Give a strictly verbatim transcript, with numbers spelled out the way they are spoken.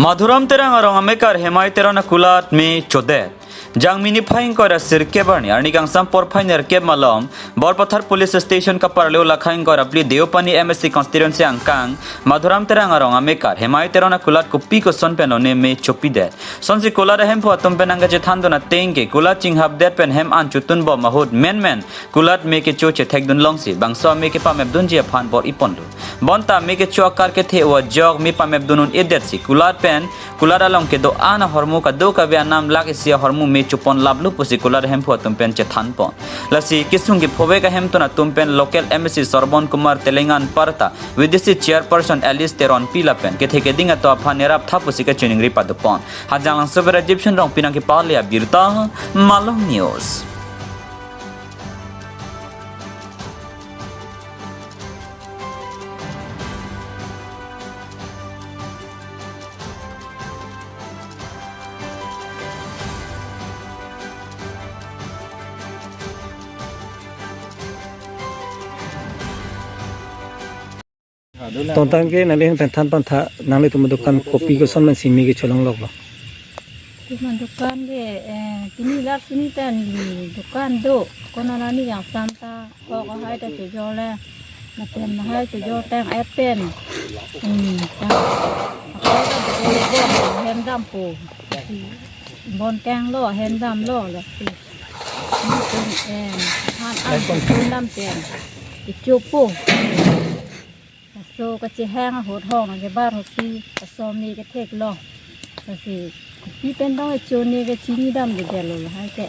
Madhuram Terang arong amekar Hemai Teron akulat me chodet. Jangmi niphai ingkoi ra sirkep arni, arni kangsam porphai nerkep malom, Borpathar Police Station kaparlo lakha ingkoi ra phli Deopani M A C constituency angkang, Madhuram Terang arong amekar Hemai Teron akulat kopi koson pen lone me chopidet. Sonsi kulat ahemphu atum pen nangkachethan dun ateng ke kulat chinghapdet pen hem an chotun bom ahut menmen kulat me kecho chethek dun longsi bangso ame kepamep dunji aphan bor-iponlo. Bonta me kecho akar kethe ajok me pamep dun un-edet si kulat pen kulat along kedo-an ahormu kadokave anam lakh isi ahormu me chopon laplo pusi kulat ahemphu atum pen chethanpon. Lasi kesung kephovek ahemtun atum pen local M A C Sorbon Kumar Telengan aparta V D C chairperson Alice Teronpi lapen kethe keding atum aphan nerap tha pusi kachiningri padopon. Hajang Langso pen Rajiv Shen Rongpi nangkepale abirta, Malong News. Tongtang ke nangli hang than pan tha, nanglitum adukan kopi koson pen si me kecholong loklo? Tuma dukan ke, eh, pini lak sini ta neli dukan do, konat arni kangsam ta, hok ahai ta chojor le, lapen ahai chojor tang-et pen. Hmm, ta. Akai ta do le bon, hem dampo. Bon kanglo, hem damlo, lasi. Nelitum, eh, han an chojor dam pen. Kechopo. Laso kachehang ahut hong nangkebar ahut si, laso me ketheklo. Lasi, kopi pen tong kecho ne kachini damdedetlo lahai ke.